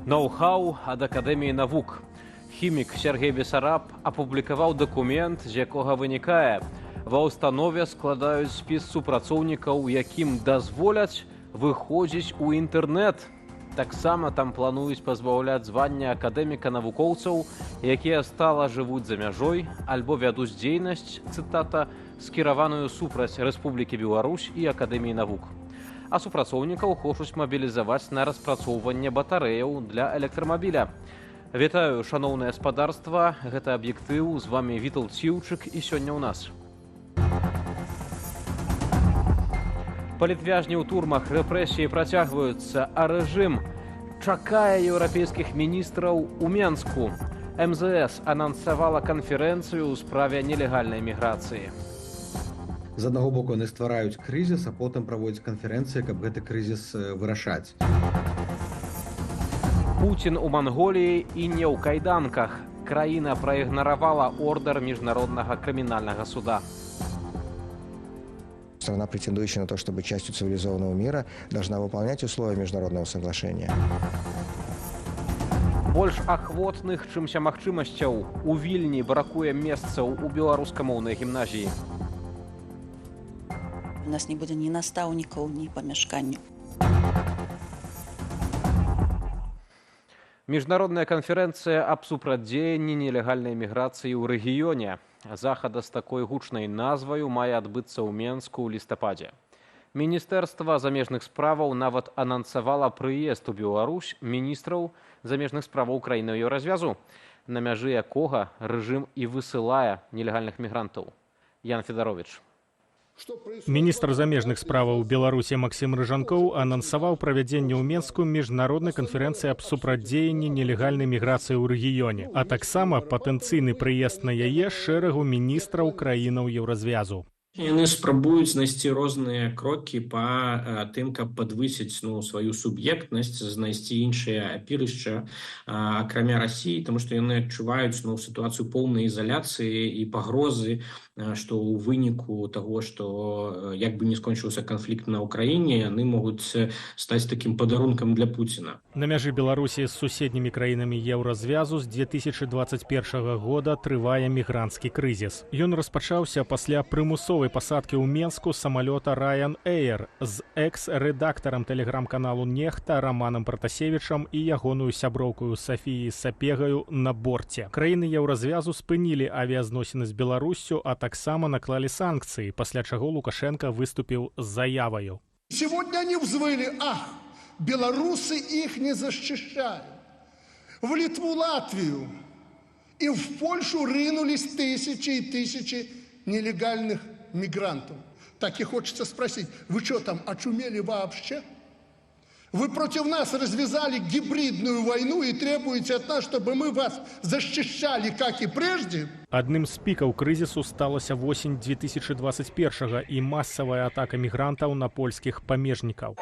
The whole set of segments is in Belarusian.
Ноу-хау ад Акадэміі навук. Хімік Сергей Бесараб апублікаваў дакумент, з якога вынікае: ва ўстанове складаюць спіс супрацоўнікаў, якім дазволяць выходзіць у інтэрнэт. Таксама там плануюць пазбаўляць звання акадэміка навукоўцаў, якія стала жывуць за мяжой альбо вядуць дзейнасць, цытата, скіраваную супраць Рэспублікі Беларусь і Акадэміі навук. А супрацоўнікаў хочуць мабілізаваць на распрацоўванне батарэяў для электрамабіля. Вітаю, шаноўнае спадарства, гэта «Аб'ектыў», з вамі Вітал Ціўчык, і сёння ў нас. Палітвязні ў турмах, рэпрэсіі працягваюцца, а рэжым чакае еўрапейскіх міністраў у Менску. МЗС анансавала канферэнцыю ў справе нелегальнай міграцыі. З аднаго боку яны ствараюць крызіс, а потым праводзяць канферэнцыі, каб гэты крызіс вырашаць. Пуцін у Манголіі і не ў кайданках. Краіна праігнаравала ордар Міжнароднага крымінальнага суда. Страна, претендующая на то, чтобы быть частью цивилизованного мира, должна выполнять условия международного соглашения. Больш ахвотных, чымся магчымасцяў. У Вільні бракуе месцаў у беларускамоўнай гімназіі. У нас не будзе ні настаўнікаў, ні памяшканняў. Міжнародная канферэнцыя аб супрацьдзеянні нелегальнай міграцыі ў рэгіёне. Захада з такой гучнай назваю мае адбыцца ў Менску ў лістападзе. Міністэрства замежных справаў нават анансавала прыезд у Беларусь міністраў замежных справаў краінаў Еўразвязу, на мяжы якога рэжым і высылае нелегальных мігрантаў. Ян Федарович. Міністр замежных справаў Беларусі Максім Рыжанкоў анансаваў правядзенне ў Менску міжнароднай канферэнцыі аб супрацьдзеянні нелегальнай міграцыі ў рэгіёне, а таксама патэнцыйны прыезд на яе шэрагу міністраў краінаў Еўразвязу. Яны спрабуюць знайсці розныя крокі па тым, каб падвысіць сваю суб'ектнасць, знайсці іншыя апірышча, акрамя Расіі, таму што яны адчуваюць сітуацыю поўнай ізаляцыі і пагрозы, што ў выніку таго, што як бы не скончыўся канфлікт на Ўкраіне, яны могуць стаць такім падарункам для Пуціна. На мяжы Беларусі з суседнімі краінамі Еўразвязу з 2021 года трывае мігранцкі крызіс. Ён распачаўся пасля прымусовай пасадкі ў Менску самалёта Ryanair з экс-рэдактарам тэлеграм-каналу «Нехта» Раманам Пратасевічам і ягоную сяброўкаю Сафіяй Сапегаю на борце. Краіны Еўразвязу спынілі авіязносіны з Беларуссю, а таксама наклалі санкцыі, пасля чаго Лукашенко выступіў з заяваю. Сегодня они взвыли: ах, белорусы их не защищают. В Литву, Латвию и в Польшу рынулись тысячи и тысячи нелегальных мигрантов. Так и хочется спросить, вы что там, очумели вообще? Вы против нас развязали гибридную войну и требуете от нас, чтобы мы вас защищали, как и прежде? Адным з пікаў крызісу сталася восень 2021 і масавая атака мігрантаў на польскіх памежнікаў.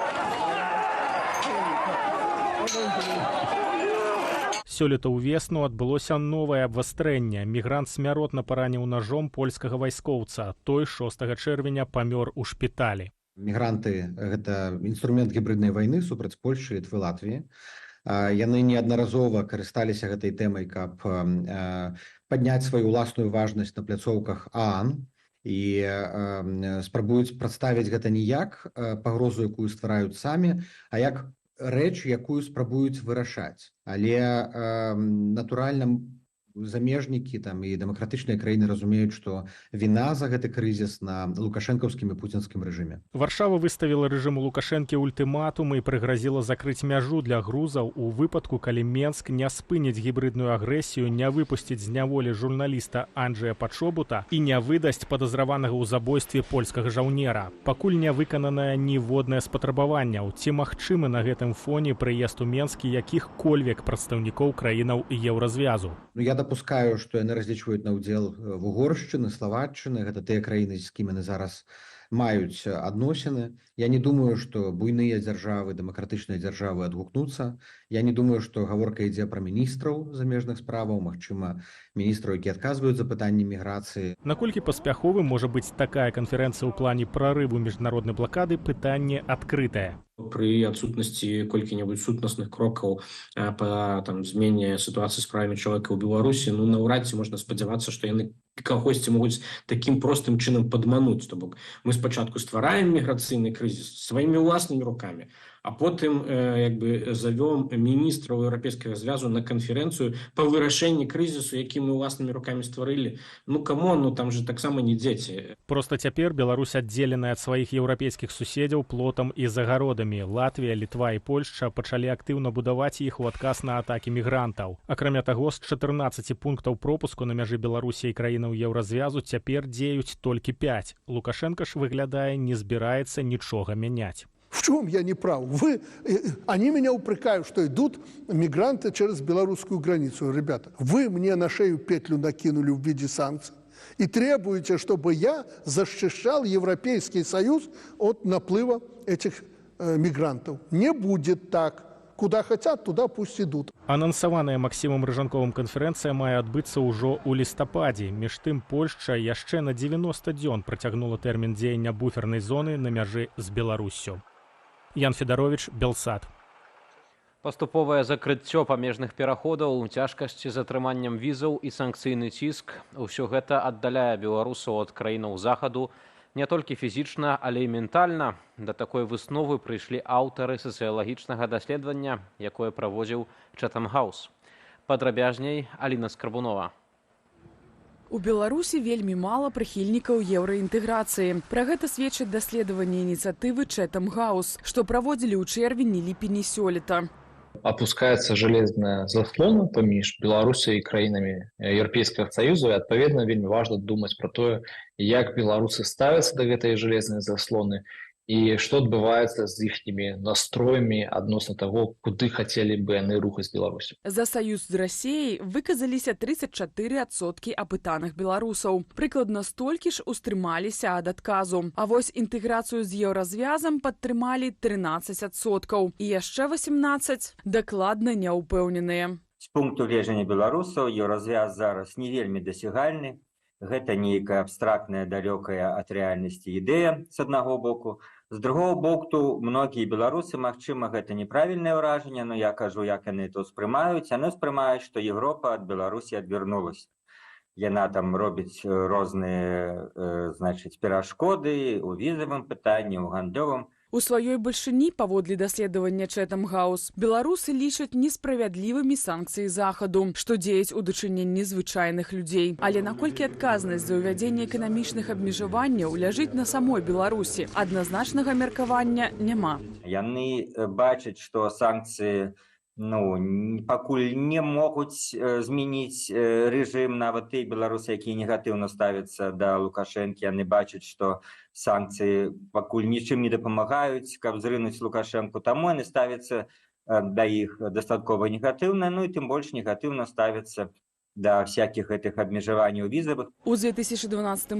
Сёлета ўвесну адбылося новае абвастрэнне. Мігрант смяротна параніў нажом польскага вайскоўца. Той 6 чэрвеня памёр у шпіталі. Мігранты – гэта інструмент гібрыднай вайны супраць Польшчы, Літвы, Латвіі. Яны неаднаразова карысталіся гэтай тэмай, каб падняць сваю ўласную важнасць на пляцоўках ААН і спрабуюць прадставіць гэта не як пагрозу, якую ствараюць самі, а як рэч, якую спрабуюць вырашаць. Але натуральна замежнікі там і дэмакратычныя краіны разумеюць, што віна за гэты крызіс на лукашэнкаўскім і пуцінскім рэжыме. Варшава выставіла рэжыму Лукашэнкі ультыматум і прыгразіла закрыць мяжу для грузаў у выпадку, калі Менск не спыніць гібрыдную агрэсію, не выпусціць з няволі журналіста Анджея Пачобута і не выдасць падазраванага ў забойстве польскага жаўнера. Пакуль не выкананае ніводнае з патрабаванняў. Ці магчымы на гэтым фоне прыезд у Менск якіх-кольвек прадстаўнікоў краінаў Еўразвязу? Я дапускаю, што яны разлічваюць на ўдзел Вугоршчыны, Славаччыны, гэта тыя краіны, з кім яны зараз маюць адносіны. Я не думаю, што буйныя дзяржавы, дэмакратычныя дзяржавы адгукнуцца. Я не думаю, што гаворка ідзе пра міністраў замежных справаў, магчыма, міністраў, якія адказваюць за пытанні міграцыі. Наколькі паспяховым можа быць такая канферэнцыя ў плане прарыву міжнароднай блакады, пытанне адкрытае. Пры адсутнасці колькі-небудзь сутнасных крокаў па там змене сітуацыі з правамі чалавека ў Беларусі, ну, наўрад ці можна спадзявацца, што яны кагосьці могуць такім простым чынам падмануць. То бок мы спачатку ствараем міграцыйны крызіс сваімі ўласнымі рукамі, а потым як бы завём міністраў Еўрапейскага звязу на канферэнцыю па вырашэнні крызісу, які мы ўласнымі рукамі стварылі. Ну, come on, ну там же таксама не дзеці. Проста цяпер Беларусь аддзеленая ад сваіх еўрапейскіх суседзяў плотам і загародамі. Латвія, Літва і Польшча пачалі актыўна будаваць іх у адказ на атакі мігрантаў. Акрамя таго, з 14 пунктаў пропуску на мяжы Беларусі і краінаў Еўразвязу цяпер дзеюць толькі 5. Лукашэнка ж, выглядае, не збіраецца нічога мяняць. В чем я не прав? Они меня упрекают, что идут мигранты через белорусскую границу. Ребята, вы мне на шею петлю накинули в виде санкций и требуете, чтобы я защищал Европейский Союз от наплыва этих мигрантов. Не будет так. Куда хотят, туда пусть идут. Анансаваная Максімам Рыжанковым канферэнцыя мае адбыцца ўжо ў лістападзе. Між тым Польшча яшчэ на 90 дзён працягнула тэрмін дзеяння буфернай зоны на мяжы з Беларуссю. Ян Федарович, Белсат. Паступовае закрыццё памежных пераходаў, цяжкасці з атрыманнем візаў і санкцыйны ціск — усё гэта аддаляе беларусаў ад краінаў Захаду не толькі фізічна, але і ментальна. Да такой высновы прыйшлі аўтары сацыялагічнага даследавання, якое праводзіў Чэтэм Хаус. Падрабязней Аліна Скрабунова. У Беларусі вельмі мала прыхільнікаў еўраінтэграцыі. Пра гэта сведчыць даследаванне ініцыятывы Чэтэм Хаус, што праводзілі ў чэрвені-ліпені сёлета. Опускается железная заслона паміж Беларусай і краінамі Еўрапейскага Саюзу, і, адпаведна, вельмі важна думаць пра тое, як беларусы ставяцца да гэтай железной заслоны і што адбываецца з іхнімі настроямі адносна таго, куды хацелі бы яны рухаць Беларусю. За саюз з Расеяй выказаліся 34% апытаных беларусаў. Прыкладна столькі ж устрымаліся ад адказу. А вось інтэграцыю з Еўразвязам падтрымалі 13%. І яшчэ 18 дакладна не ўпэўненыя. З пункту гледжання беларусаў Еўразвяз зараз не вельмі дасягальны. Гэта нейкая абстрактная, далёкая ад рэальнасці ідэя з аднаго боку. З другого боку, многія беларусы, магчыма, гэта неправільнае ўражанне, но я кажу, як яны то ўспрымаюць, яны ўспрымаюць, што Европа ад Беларусі адвярнулася. Яна там робіць розныя, значыць, перашкоды ў візавым пытанні, ў гандлёвым. У сваёй бальшыні, паводле даследавання Чэтэм Хаус, беларусы лічаць несправядлівымі санкцыі Захаду, што дзеюць у дачыненні звычайных людзей. Але наколькі адказнасць за ўвядзенне эканамічных абмежаванняў ляжыць на самой Беларусі, адназначнага меркавання няма. Яны бачаць, што санкцыі, ну, пакуль не могуць змяніць рэжым. Нават тыя беларусы, якія негатыўна ставяцца да Лукашэнкі, яны бачаць, што санкцыі пакуль нічым не дапамагаюць, каб зрынуць Лукашэнку, таму яны ставяцца да іх дастаткова негатыўна, ну і тым больш негатыўна ставяцца да всяких гэтых абмежаванняў візавых. У 2012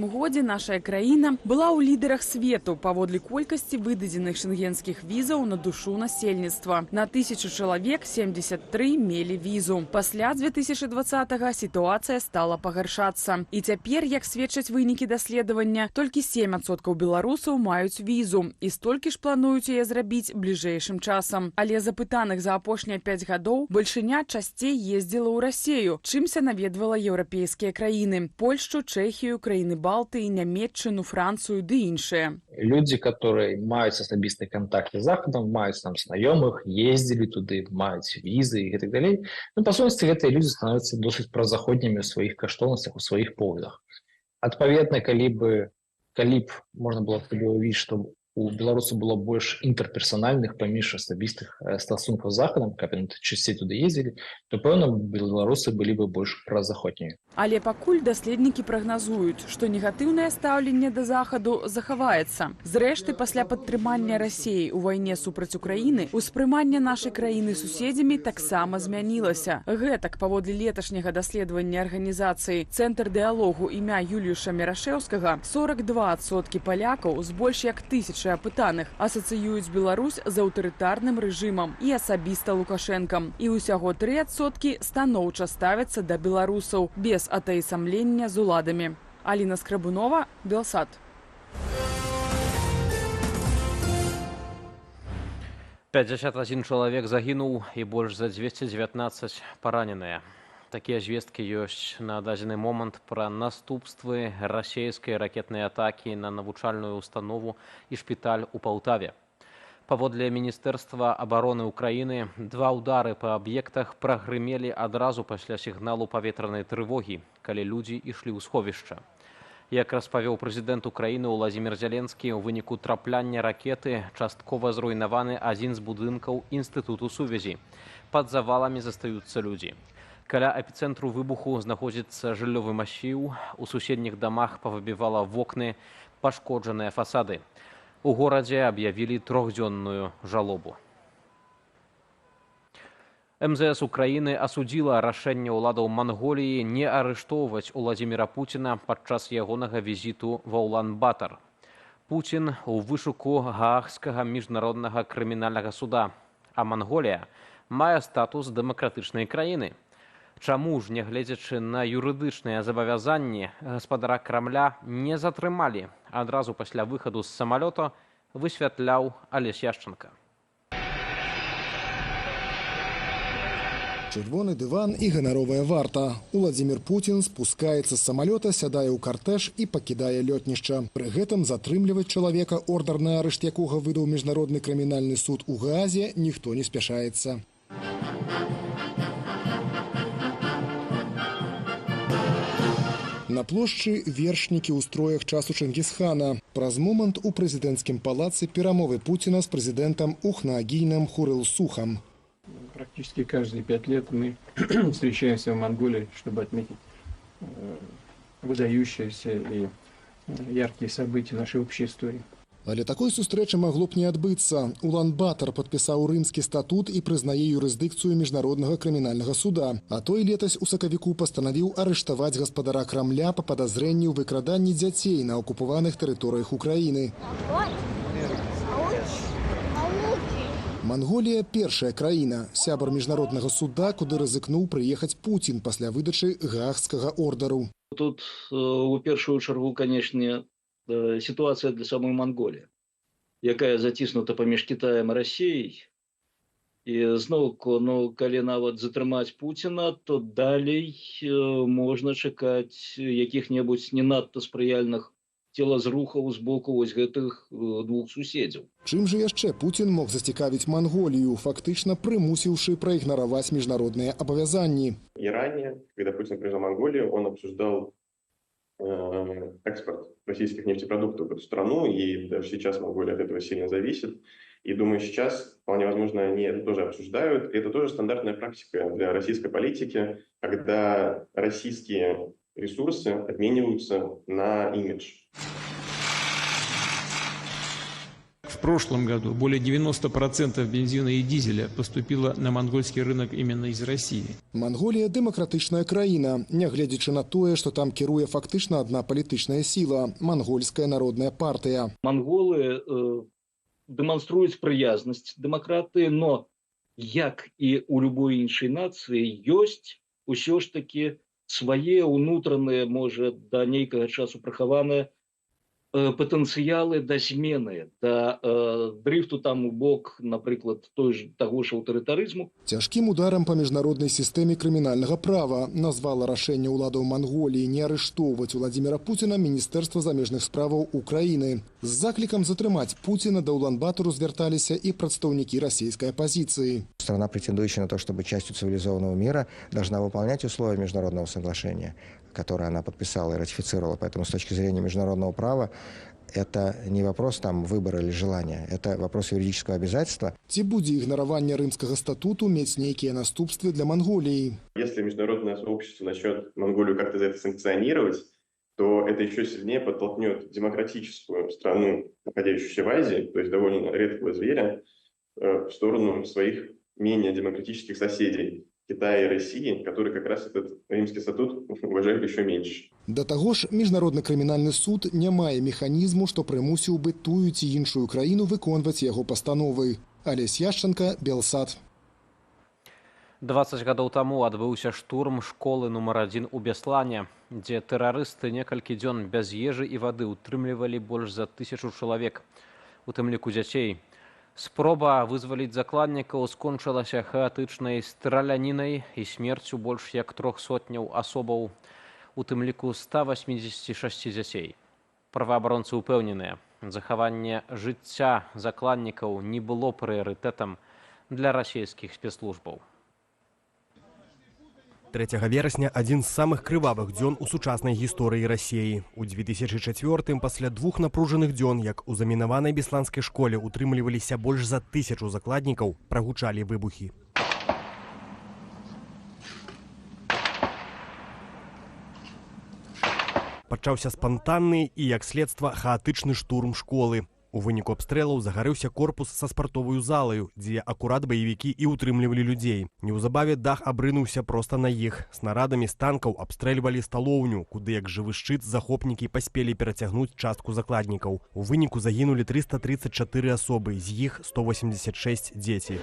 годзе нашая краіна была ў лідарах свету паводле колькасці выдадзеных шэнгенскіх візаў на душу насельніцтва. На 1000 чалавек 73 мелі візу. Пасля 2020 сітуацыя стала пагаршацца. І цяпер, як сведчаць вынікі даследавання, толькі 7% беларусаў маюць візу і столькі ж плануюць яе зрабіць бліжэйшым часам. Але запытаных за апошнія 5 гадоў бальшыня часцей ездзіла ў Расею, чымся наведвала еўрапейскія краіны: Польшчу, Чэхію, краіны Балтыі, Нямеччыну, Францыю ды іншыя. Людзі, которые маюць асабісты контакты з Захадам, маюць там знаёмых, ездзілі туды, маюць візы і гэтак далей, ну, па сутнасці, гэтыя людзі становяцца досыць празаходнімі ў сваіх каштоўнасцях, у сваіх поглядах. Адпаведна, калі б можна было сабе уявіць, што у беларусаў было больш інтэрперсанальных, паміж асабістых стасункаў з Захадам, каб яны часцей туды ездзілі, то, пэўна, беларусы былі бы больш празаходнімі. Але пакуль даследнікі прагназуюць, што негатыўнае стаўленне да Захаду захаваецца. Зрэшты, пасля падтрымання Расеі ў вайне супраць Украіны успрыманне нашай краіны суседзямі таксама змянілася. Гэтак, паводле леташняга даследавання арганізацыі «Цэнтр дыалогу імя Юліуша Мірашэўскага», 42% палякаў з больш як тысячы апытаных асацыююць Беларусь з аўтарытарным рэжымам і асабіста Лукашэнкам. І ўсяго 3% станоўча ставяцца да беларусаў без атаясамлення з уладамі. Аліна Скрабунова, Белсат. 51 чалавек загінуў і больш за 219 параненыя. Такія звесткі ёсць на дадзены момант пра наступствы расейскай ракетнай атакі на навучальную установу і шпіталь у Палтаве. Паводле Міністэрства абароны Украіны, два ўдары па аб'ектах прагрымелі адразу пасля сігналу паветранай трывогі, калі людзі ішлі ў сховішча. Як распавёў прэзідэнт Украіны Уладзімир Зяленскі, у выніку трапляння ракеты часткова зруйнаваны адзін з будынкаў інстытуту сувязі. Пад заваламі застаюцца людзі. Каля эпіцэнтру выбуху знаходзіцца жыллёвы масіў, у суседніх дамах павыбівала вокны, пашкоджаныя фасады. У горадзе аб'явілі трохдзённую жалобу. МЗС Украіны асудзіла рашэнне ўладаў Манголіі не арыштоўваць Уладзіміра Пуціна падчас ягонага візіту ва Улан-Батар. Пуцін у вышуку Гаагскага міжнароднага крымінальнага суда, а Манголія мае статус дэмакратычнай краіны. Чаму ж, нягледзячы на юрыдычныя забавязанні, гаспадара Крамля не затрымалі адразу пасля выхаду з самалёта, высвятляў Алесь Яшчанка. Чырвоны дыван і ганаровая варта. Уладзімир Пуцін спускаецца з самалёта, сядае ў картэж і пакідае лётнішча. Пры гэтым затрымліваць чалавека, ордар на арышт якога выдаў міжнародны крымінальны суд у Гаазе, ніхто не спяшаецца. На плошчы вершнікі ў строях часу Чынгісхана. Праз момант у прэзідэнцкім палацы перамовы Пуціна з прэзідэнтам Ухнаагійнам Хурэлсухам. Практически каждые 5 лет мы встречаемся в Монголии, чтобы отметить выдающиеся и яркие события нашей общей истории. Але такой сустрэчы магло б не адбыцца. Улан-Батар падпісаў Рымскі статут і прызнае юрысдыкцыю міжнароднага крымінальнага суда. А той летась у сакавіку пастанавіў арыштаваць гаспадара Крамля па падазрэнні ў выкраданні дзяцей на акупаваных тэрыторыях Украіны. Манголія першая краіна, сябар міжнароднага суда, куды рызыкнуў прыехаць Пуцін пасля выдачы гаагскага ордару. Тут у першую чаргу, канешне, сітуацыя для самой Манголіі, якая заціснута паміж Кітаем і Расіяй. І зноўку, ну, калі нават затрымаць Пуціна, то далей можна чакаць якіх-небудзь не надта спрыяльных целазрухаў з боку вось гэтых двух суседзяў. Чым жа яшчэ Пуцін мог зацікавіць Манголію, фактычна прымусіўшы праігнараваць міжнародныя абавязанні? И ранее, когда Путин приезжал в Монголию, он обсуждал экспорт российских нефтепродуктов в эту страну, и даже сейчас Монголия от этого сильно зависит. И думаю, сейчас, вполне возможно, они это тоже обсуждают. И это тоже стандартная практика для российской политики, когда российские ресурсы обмениваются на имидж. В прошлом году более 90% бензина и дизеля поступило на монгольский рынок именно из России. Манголія дэмакратычная краіна, нягледзячы на тое, што там кіруе фактычна адна палітычная сіла мангольская народная партыя. Манголы дэманструюць прыязнасць дэмакратыі, но як і ў любой іншай нацыі ёсць усё ж такі свае ўнутраныя, можа, да нейкага часу прыхаваныя патэнцыялы да змены, да дрыфту там у бок, напрыклад, таго ж аўтарытарызму. Цяжкім ударам па міжнароднай сістэме крымінальнага права назвала рашэнне ўладаў Манголіі не арыштоўваць Уладзіміра Пуціна Міністэрства замежных справаў Украіны. З заклікам затрымаць Пуціна да Улан-Батару звярталіся і прадстаўнікі расійскай апазіцыі. Страна, претендующая на то, чтобы частью цивилизованного мира, должна выполнять условия международного соглашения, которое она подписала и ратифицировала. Поэтому с точки зрения международного права это не вопрос там выбора или желания, это вопрос юридического обязательства. Ці будзе ігнараванне Рымскага статуту мець нейкія наступствы для Монголии? Если международное сообщество начнет Монголию как-то за это санкционировать, то это еще сильнее подтолкнет демократическую страну, находящуюся в Азии, то есть довольно редкого зверя, в сторону своих менее демократических соседей. Китая и России, которые как раз этот Римский статут уважают еще меньше. Да таго ж, міжнародны крымінальны суд не мае механізму, што прымусіў бы тую ці іншую краіну выконваць яго пастановы. Алесь Яшчанка, Белсат. 20 гадоў таму адбыўся штурм школы нумар 1 у Беслане, дзе тэрарысты некалькі дзён без ежы і вады ўтрымлівалі больш за 1000 чалавек, у тым ліку дзяцей. Спроба вызваліць закладнікаў скончылася хаатычнай стралянінай і смерцю больш як 300 асобаў, у тым ліку 186 дзяцей. Праваабаронцы ўпэўненыя, захаванне жыцця закладнікаў не было прыярытэтам для расійскіх спецслужбаў. 3 верасня адзін з самых крывавых дзён у сучаснай гісторыі Расеі. У 2004-м пасля двух напружаных дзён, як у замінаванай бесланскай школе утрымліваліся больш за 1000 закладнікаў, прагучалі выбухі. Пачаўся спантанны і, як следства, хаатычны штурм школы. У выніку абстрэлаў загарэўся корпус са спартоваю залаю, дзе акурат баевікі і ўтрымлівалі людзей. Неўзабаве дах абрынуўся проста на іх. Снарадамі з танкаў абстрэльвалі сталоўню, куды як жывы шчыт захопнікі паспелі перацягнуць частку закладнікаў. У выніку загінулі 334 асобы, з іх 186 дзеці.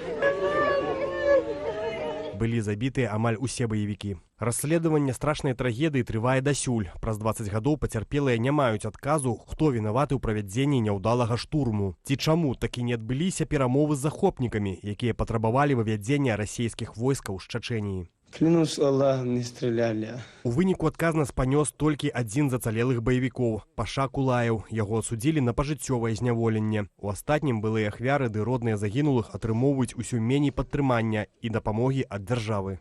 Былі забітыя амаль усе баевікі. Расследаванне страшнай трагедыі трывае дасюль. Праз 20 гадоў пацярпелыя не маюць адказу, хто вінаваты ў правядзенні няўдалага штурму. Ці чаму такі не адбыліся перамовы з захопнікамі, якія патрабавалі вывядзення расійскіх войскаў з Чачэніі. Клянусь Аллахом, не стреляли. У выніку адказнасць панёс толькі адзін з ацалелых баевікоў – Паша Кулаеў. Яго асудзілі на пажыццёвае зняволенне. У астатнім былыя ахвяры ды родныя загінулых атрымоўваюць усё меней падтрымання і дапамогі ад дзяржавы.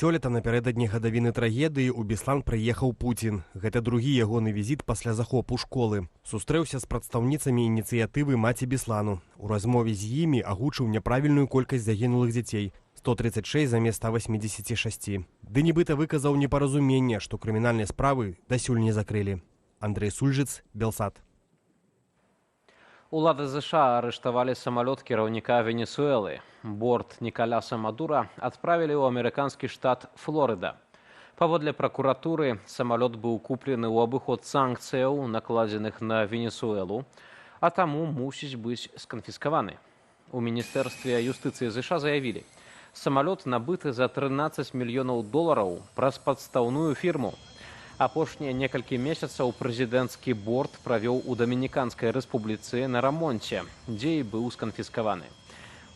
Сёлета напярэдадні гадавіны трагедыі ў Беслан прыехаў Пуцін. Гэта другі ягоны візіт пасля захопу школы. Сустрэўся з прадстаўніцамі ініцыятывы «Маці Беслану». У размове з імі агучыў няправільную колькасць загінулых дзяцей – 136 замест 186. Ды нібыта выказаў непаразуменне, што крымінальныя справы дасюль не закрылі. Андрэй Сульжыц, Белсат. Улады ЗША арыштавалі самалёт кіраўніка Венесуэлы. Борт Нікаляса Мадура адправілі ў амерыканскі штат Флорыда. Паводле пракуратуры, самалёт быў куплены ў абыход санкцыяў, накладзеных на Венесуэлу, а таму мусіць быць сканфіскаваны. У міністэрстве юстыцыі ЗША заявілі, самалёт набыты за 13 мільёнаў долараў праз падстаўную фірму. Апошнія некалькі месяцаў прэзідэнцкі борт правёў у Дамініканскай рэспубліцы на рамонце, дзе і быў сканфіскаваны.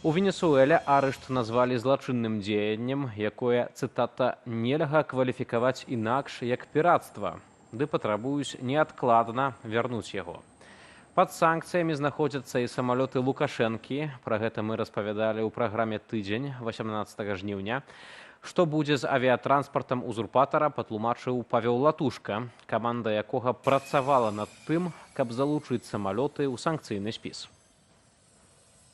У Венесуэле арышт назвалі злачынным дзеяннем, якое, цытата, нельга кваліфікаваць інакш як пірацтва, ды патрабуюць неадкладна вярнуць яго. Пад санкцыямі знаходзяцца і самалёты Лукашэнкі, пра гэта мы распавядалі ў праграме «Тыдзень» 18 жніўня. Што будзе з авіятранспартам узурпатара, патлумачыў Павел Латушка, каманда якога працавала над тым, каб залучыць самалёты ў санкцыйны спіс.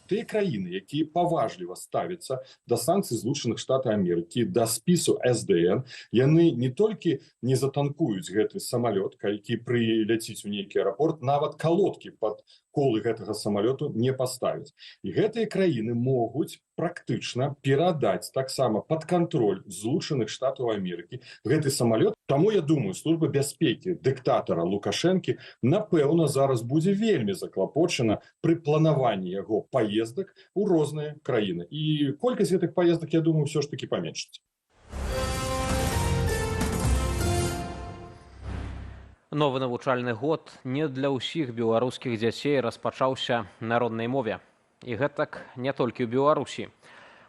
Тыя краіны, якія паважліва ставяцца да санкцый Злучаных Штатаў Амерыкі, да спісу СДН, яны не толькі не затанкуюць гэты самалёт, які прыляціць у нейкі аэрапорт, нават калодкі пад колы гэтага самалёту не паставяць. І гэтыя краіны могуць практычна перадаць таксама пад кантроль Злучаных Штатаў Амерыкі гэты самалёт. Таму, я думаю, служба бяспекі дыктатара Лукашэнкі, напэўна, зараз будзе вельмі заклапочана пры планаванні яго паездак у розныя краіны. І колькасць гэтых паездак, я думаю, ўсё ж такі паменшыцца. Новы навучальны год не для ўсіх беларускіх дзяцей распачаўся на роднай мове. І гэтак не толькі ў Беларусі.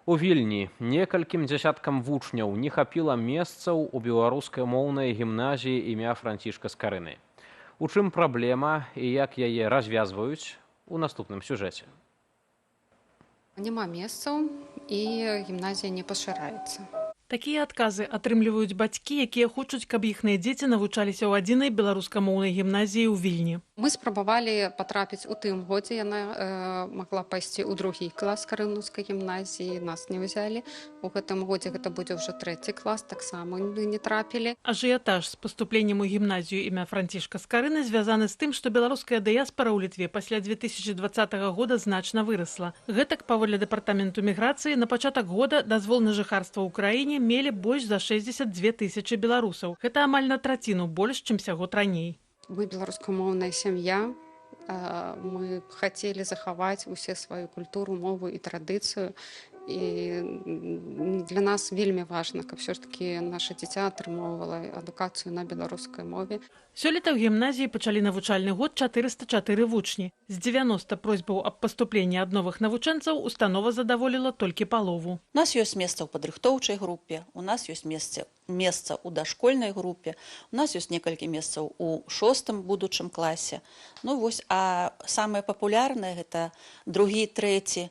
У Вільні некалькім дзясяткам вучняў не хапіла месцаў у беларускамоўнай гімназіі імя Францішка Скарыны. У чым праблема і як яе развязваюць у наступным сюжэце. Няма месцаў і гімназія не пашыраецца. Такія адказы атрымліваюць бацькі, якія хочуць, каб іхныя дзеці навучаліся ў адзінай беларускамоўнай гімназіі ў Вільні. Мы спрабавалі патрапіць у тым годзе, яна магла пайсці ў другі клас Скарынаўскай гімназіі, нас не ўзялі. У гэтым годзе гэта будзе ўжо трэці клас, таксама не трапілі. Ажыятаж з паступленнем у гімназію імя Францішка Скарыны звязаны з тым, што беларуская дыяспара ў Літве пасля 2020 года значна вырасла. Гэтак, паводле дэпартаменту міграцыі, на пачатак года дазвол на жыхарства ў краіне мелі больш за 62 тысячы беларусаў. Гэта амаль на траціну больш, чымся год раней. Мы беларускамоўная сям'я, мы хацелі захаваць усе сваю культуру, мову і традыцыю. І для нас вельмі важна, каб ўсё ж такі наша дзіця атрымоўвала адукацыю на беларускай мове. Сёлета ў гімназіі пачалі навучальны год 404 вучні. З 90 просьбаў аб паступленні ад новых навучэнцаў установа задаволіла толькі палову. У нас ёсць месца ў падрыхтоўчай групе, у нас ёсць месца ў дашкольнай групе, у нас ёсць некалькі месцаў у шостым будучым класе. Ну вось, а самае папулярнае гэта другі, трэці,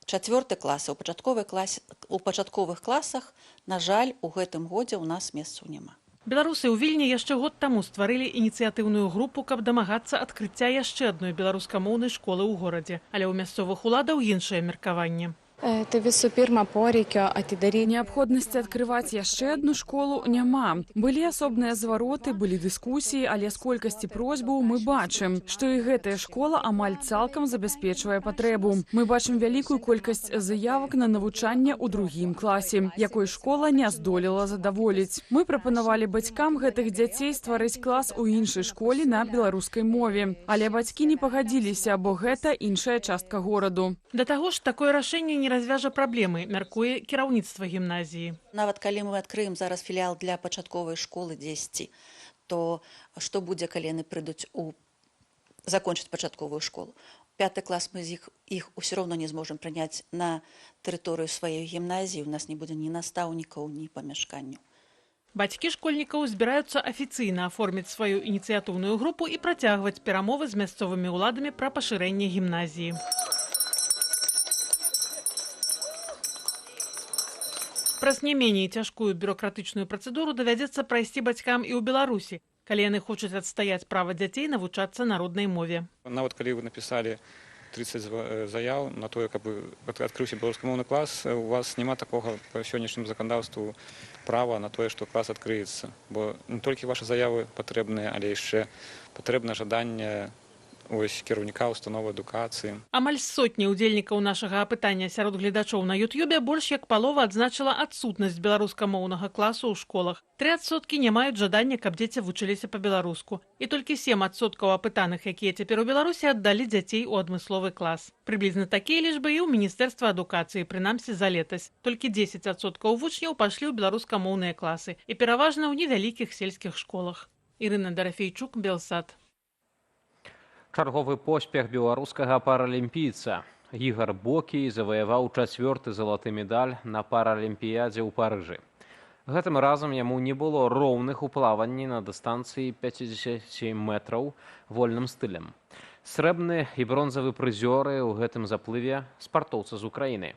чацвёрты класы. У пачатковых класах, на жаль, у гэтым годзе ў нас месцаў няма. Беларусы ў Вільні яшчэ год таму стварылі ініцыятыўную групу, каб дамагацца адкрыцця яшчэ адной беларускамоўнай школы ў горадзе. Але ў мясцовых уладаў іншае меркаванне. Неабходнасці адкрываць яшчэ адну школу няма. Былі асобныя звароты, былі дыскусіі, але з колькасці просьбаў мы бачым, што і гэтая школа амаль цалкам забяспечвае патрэбу. Мы бачым вялікую колькасць заявак на навучанне ў другім класе, якой школа не здолела задаволіць. Мы прапанавалі бацькам гэтых дзяцей стварыць клас у іншай школе на беларускай мове, але бацькі не пагадзіліся, бо гэта іншая частка гораду. Да таго ж, такое рашэнне не развяжа праблемы, мяркуе кіраўніцтва гімназіі. Нават калі мы адкрыем зараз філіал для пачатковай школы дзесьці, то што будзе, калі яны прыйдуць закончыць пачатковую школу? Пяты клас мы іх усё роўно не зможам прыняць на тэрыторыю сваёй гімназіі, у нас не будзе ні настаўнікаў, ні памяшканняў. Бацькі школьнікаў збіраюцца афіцыйна аформіць сваю ініцыятыўную групу і працягваць перамовы з мясцовымі ўладамі пра пашырэнне гімназіі. Праз не меней цяжкую бюракратычную працэдуру давядзецца прайсці бацькам і ў Беларусі, калі яны хочуць адстаяць права дзяцей навучацца на роднай мове. Нават калі вы напісалі 30 заяў на тое, каб адкрыўся беларускамоўны клас, у вас няма такога па сённяшняму заканадаўству права на тое, што клас адкрыецца. Бо не толькі вашы заявы патрэбныя, але яшчэ патрэбна жаданне кіраўніка установы адукацыі. Амаль сотні ўдзельнікаў нашага апытання сярод гледачоў на Ютубе больш як палова адзначыла адсутнасць беларускамоўнага класу ў школах. 3% не маюць жадання, каб дзеці вучыліся па-беларуску. І толькі 7% апытаных, якія цяпер у Беларусі, аддалі дзяцей у адмысловы клас. Прыблізна такія лічбы і ў Міністэрства адукацыі, прынамсі за летась. Толькі 10% вучняў пайшлі ў беларускамоўныя класы і пераважна ў невялікіх сельскіх школах. Ірына Дарафейчук, Белсат. Чарговы поспех беларускага паралімпійца. Ігар Бокій заваяваў чацвёрты залаты медаль на паралімпіядзе ў Парыжы. Гэтым разам яму не было роўных у плаванні на дыстанцыі 50 метраў вольным стылем. Срэбны і бронзавы прызёры ў гэтым заплыве спартоўцы з Украіны.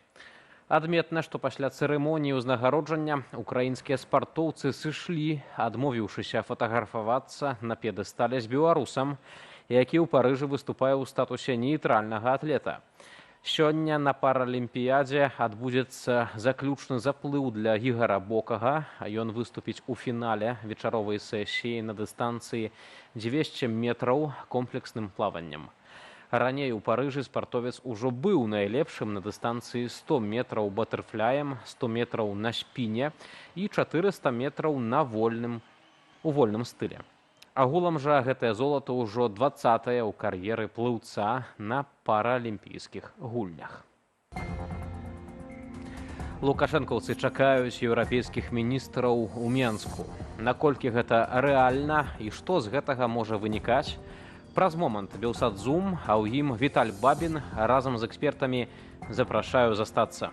Адметна, што пасля цырымоніі ўзнагароджання украінскія спартоўцы сышлі, адмовіўшыся фатаграфавацца на п'едэстале з беларусам, які ў Парыжы выступае ў статусе нейтральнага атлета. Сёння на паралімпіядзе адбудзецца заключны заплыў для Ігара Бокага. Ён выступіць у фінале вечаровай сесіі на дыстанцыі 200 метраў комплексным плаваннем. Раней у Парыжы спартовец ужо быў найлепшым на дыстанцыі 100 метраў батэрфляем, 100 метраў на спіне і 400 метраў у вольным стыле. Агулам жа гэтае золата ўжо 20-е ў кар'еры плыўца на паралімпійскіх гульнях. Лукашэнкаўцы чакаюць еўрапейскіх міністраў у Менску. Наколькі гэта рэальна і што з гэтага можа вынікаць? Праз момант Белсат Зум, а ў ім Віталь Бабін разам з экспертамі запрашаю застацца.